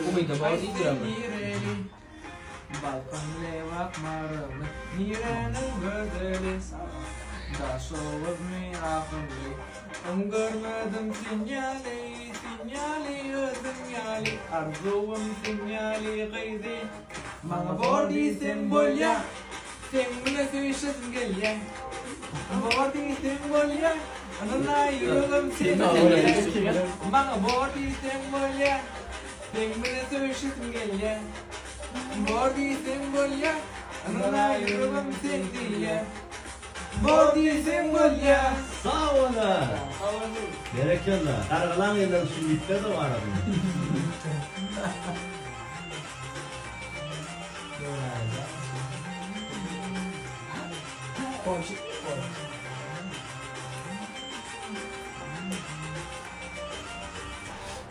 Umyda bor diýdiremi? Balkan Lebap Marymy Niräniň gözeli Daşoguzmy Ahunly Öň görmedim sen ýaly Sen ýaly özüň ýaly Arzuwym sen ýaly gyzy Maňa bor diýseň bolýa Seň bile söýüşesim gelýä Bor diýseň bolýa Ynanaý ýüregim sen diýýä Maňa bor diýseň bolýa Seň bile söýüşesim gelýä Bor diýseň bolýa Ynanaý ýüregim sen diýýä Bor diýseň bolýa. Sag boluň! Berekella! Gargalan ýerler üçin ýitmez o arada.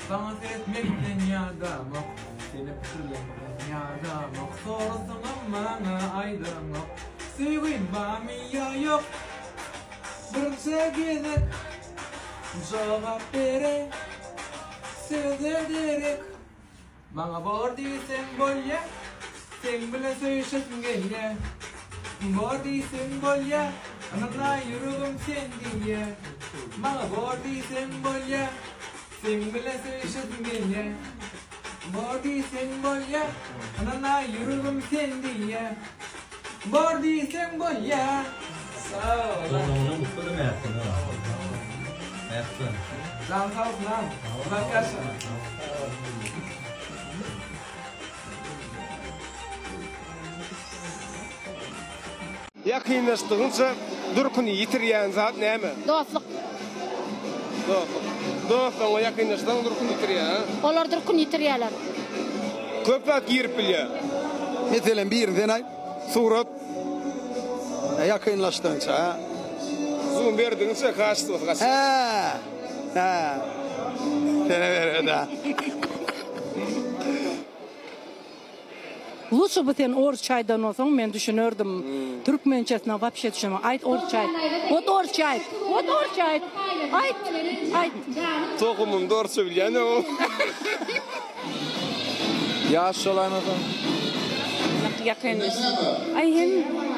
Saňa seretmekden ýadamok, Seni pikirlemekden ýadamok, Sorasaňam maňa aýdaňok, Söýgim barmy ýa ýok? Birje gezek jogap bereý, Söze derek. Maňa bor diýseň bolýa, Seň bilen söýüşesim gelýä. Bor diýseň bolýa, Ynanaý ýüregim sen diýýä. Maňa bor diýseň bolýa, Seň bilen söýüşesim gelýä. Bor diýseň bolýa, Ynanaý ýüregim sen diýýä. Bor diýseň bolýa. Sag bol. Janyňdan ussady Mätden ha. Mätden. Janyň sag bolsun agam. Uzak ýaşa. Ýakynlaşdygyňça durkuny ýitirýän zat näme? Dostluk. Dostluk. Dostlaryňa ýakynlaşsaň durkuny ýitirýär, ha? Olar durkuny ýitirýärler. Köp zat girip bilýär. Meselem, birini sen aýt. Surat. Ýakynlaşdygyňça, hä? Zoom berdigiňçe kaçtwasy gaçýar. Hä! Hä. Sene beredi-hä. Luçe bu sen orsça aýdan bolsaň men düşünerdim. Türkmençesine wapşe düşünemok. Aýt orsça aýt. Wot orsça aýt. Wot orsça aýt. Aýt. Aýt. Tohumymda orsça bilýän ýok. Ýaş bolaýmasam. Ýakyn. Aý hem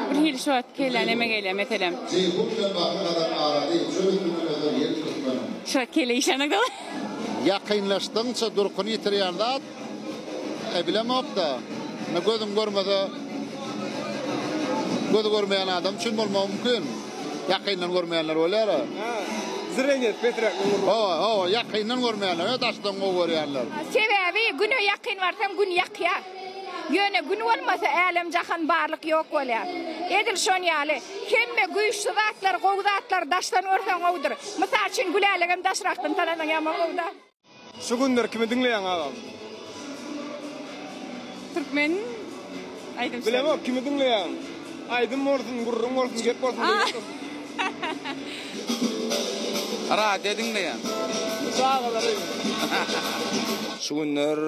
bir hili şu wagt kellä neme gelýär meselem. Şu wagt kelle işlenok dogry. Ýakynlaşdygyňça durkuny ýitirýän zat e bilemok-da. Indi gözüň görmese gözi görmeýän adam üçin bolmagy mümkin. Ýakyndan görmeýänler bolýar-a. Zreniýesi pesräk ömür. Hawa, hawa, ýakyndan görmeýänler, ýa daşdan gowy görýänler. Sebäbi Güne ýakyn barsaň Gün ýakýar. Ýöne Gün bolmasa älem-jahan barlyk ýok bolýar. Edil şon ýaly, hemme güýçli zatlary, gowy zatlary daşdan görseň gowudyr. Mysal üçin Gülälegem daşrakdan tanasaň ýaman gowuda. Şu günler kimi diňleýäň agam? Türkmen aýdymçylaryny. Bilemok kimi diňleýäň? Aýdym bolsun, gürrüň bolsun, gep bolsun, beýleki bolsun. Radio diňleýän. Çagalary. Şu günler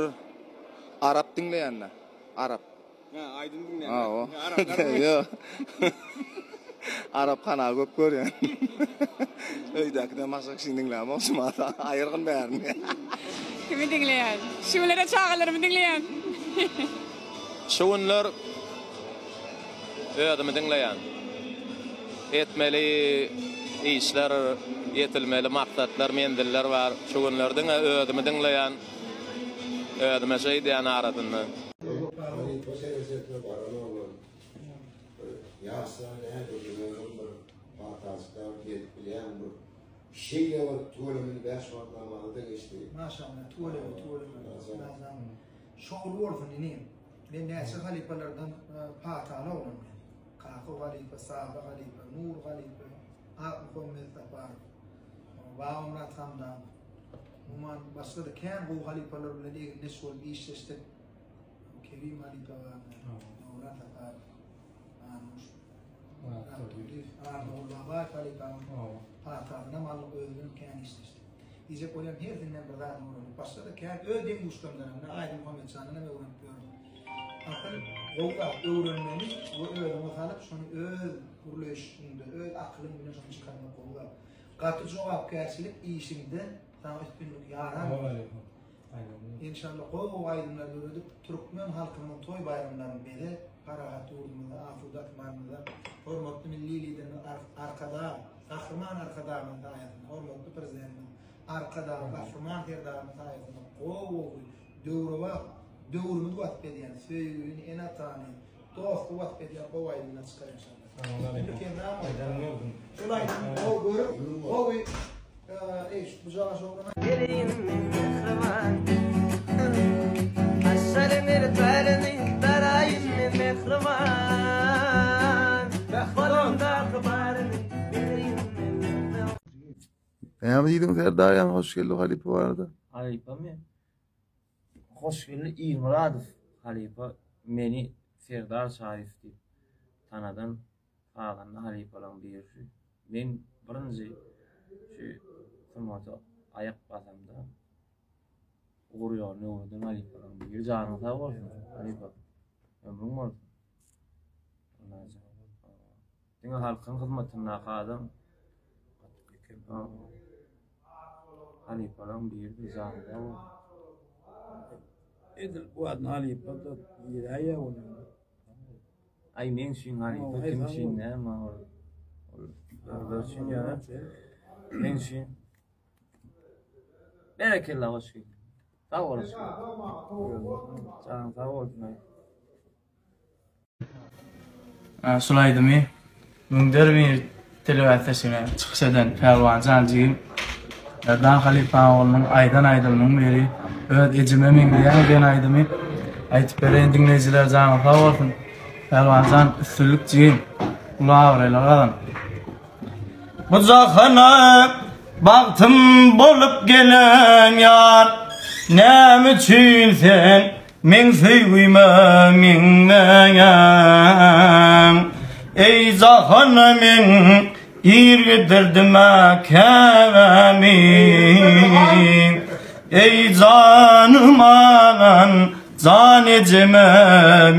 arap diňleýän-dä. Arap. Hä, aýdym diňleýän. Hawa. Araplar Ýok. Arap kanaly köp görýän. Öýdäkiden başga kişini diňlämok şu mata. Aýyrgyn bärini. Kimi diňleýän? Şu günlere çagalarymy diňleýän. Şu günler özümi diňleýän. Etmeli işler, ýetilmeli maksatlar, menziller bar. Şu günler diňe özümi diňleýän. Özüme şeý diýýän arasynda. Halypa derejesine baran oglan. Bir ýaşlar nädip ýören bir patajykda bir gezip bilýän bir şeýle bir tüweleme 5 wagt namazy-da geçdi. Maşallah tüweleme tüweleme. Şowly bolsun inim. Men näçe halypalardan pataly oglan men. Kakow halypa, Saba halypa, Nur halypa, Akmuhammet Saparow, Babamyrat Hamdamow. Umuman başga-da kän gowy halypalar bilen egindeş bolup işleşdik. Kerim halypa bardy, Döwran Saparow, Anuş. Myrat Durdyýew, Arnagul Babaýew halypanyň patasynam aldyk, özi bilen kän işleşdik. Diýjek bolýan hersinden bir zat öwrendik. Başga-da kän öz deň-duşlarymdanam, ine Aýdyn Muhammetjandanam öwrenip ýördüm. Asyl gowy zat öwrenmeli we özüňe salyp şony öz gürleýşiňde, öz akylyň bilen şony çykarmak gowy zat. Gaty jogapkärçilik işiňde saňa üstünlik ýaran bolsun. Enşalla gowy gowy aýdymlar döredip türkmen halkynyň toý baýramlaryny bezäp parahat ýurdumyzda asuda asmanymyzda hormatly milli liderimiz Arkadag Gahryman Arkadagymyzyň saýasynda hormatly Prezidentimiz Arkadag Gahryman Serdarymyz saýasynda gowy gowy döwrebap döwrümizi wasp edýän söýgini ene atany dosty wasp edýän gowy aýdymlar çykar enşalla. Indi Hemra Şol aýdymy gowy görüp gowy eý şu bujaga şowlana. Geleýin men mähriban Aşşary mertälini daraýyn men mähriban Golumdaky baryny bereýin men mähriban. Näme diýdiň Serdar ýaňy Hoşgeldi halypa barada? Halypamy? Hoşgeldi Ilmyradow halypa meni Serdar Çaryýew diýip tanadan sazanda halypalaryň biri şu. Men birinji şu sungata aýak basamda ugur ýoluny öwreden halypalaryň biri. Janyň sag bolsun halypa. Ömrüň bolsun. Diňe halkyň hyzmatyndaky adam halypalaryň biridir jany sag bolsun. Edil bu adny halypa da diýäýýä ony. Aý meň üçin halypa kim üçin näme ol. Ol özleri üçin ýöne meň üçin. Berekella hoş geldiň. Sag bol. Janyň sag bolsun. Şul aýdymy Müňder bir telebäsleşigine çykyş eden Pälwanjan jigim Merdan halypaň oglunyň aýdan aýdymynyň biri Öz ejeme meňzeýäň diýen aýdymy aýdyp bereýin diňleýjiler janyň sag bolsun Pälwanjan üstünlik jigim uly abraýlar gazan. Bu jahana bagtym bolup gelen ýar Näme üçin sen Meň söýgüme meňzeýäň Eý jahana men ir gidirdim-ä käbämi Eý janym alan jan ejeme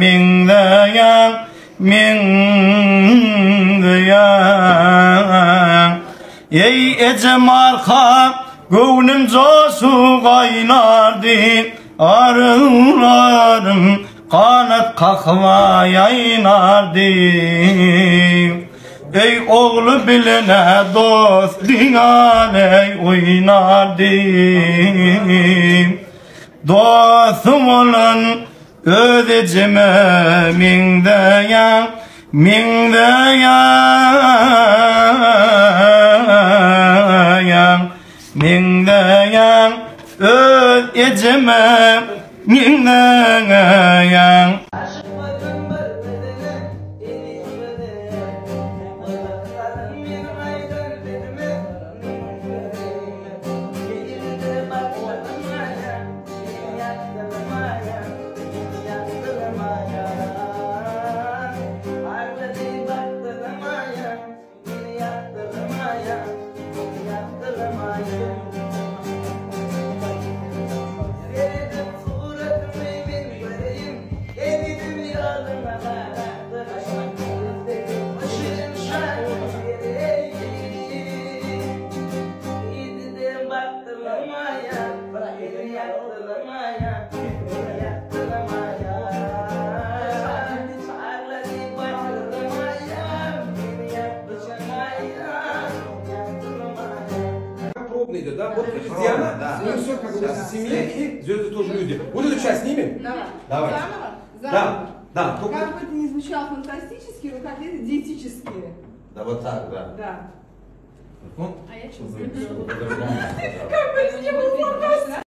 meňzeýäň Meňzeýäň Eý ejem arka göwnüm joşup gaýnardy Arzuwlarym ganat kakyba ýaýnardy. Eý ogly bilen-ä dost diňaleý oýnardy. Dosty bolan Öz ejeme meňzeýäň, meňzeýäň, meňzeýäň, öz ejeme meňzeýäň. Пробный идет, да? Вот Диана, да. у нее все как бы в семье и звезды тоже люди. Вот эту часть снимем? Давай. Давай. Заново? Да, Заново. да. Только... Как бы это ни звучало фантастически, но котлеты диетические. Да вот так, да. Да. Ну, А я чувствую. Как бы это ни было фантастически.